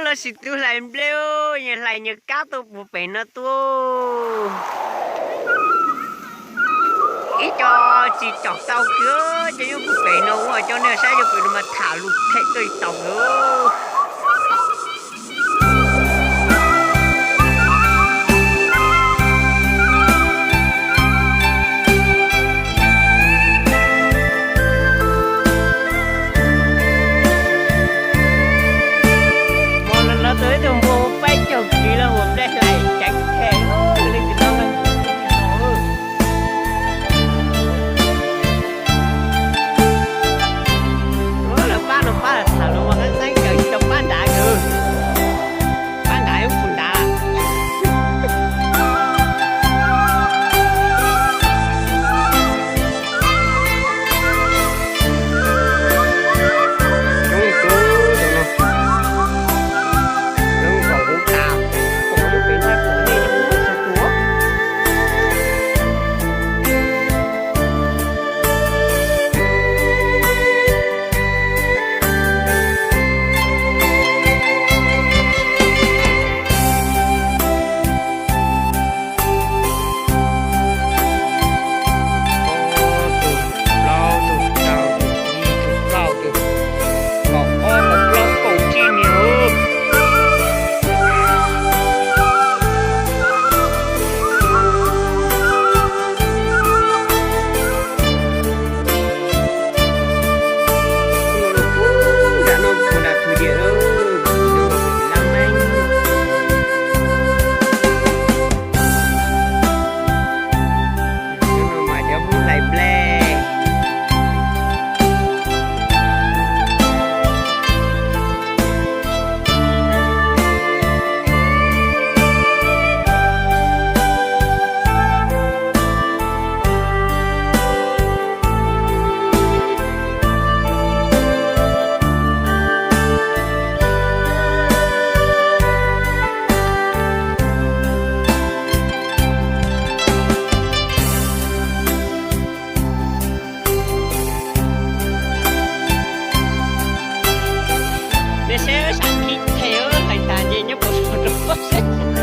Los sis tus hlais nplej, nyias hlais nyias kab tuaj puag pem no tuaj. Ib co tsis caum tau kiag, cov nyob puag pem no ua cov nej saib cov pem no mas tham lus them tuaj tsis tau kiag. Hmo no no tus ib tug npua faib caug kiv los ua nplej hlais ceev heev li tis no. Lawv pab no pab tham lus mas qeeb qeeb kawg tsis tau pab nrad kawg. Pab nrad ib puas nrad. Plaub tug, rau tug, yim tug, plaub tug, kaum ob, kaum plaub, kaum tsib niag. Nram no puag nram thwv diam lawm, lab meej. Mas cov Hmoob hlais nplej. Nej saib sab khib them hais tas ces nyob puas rau seb.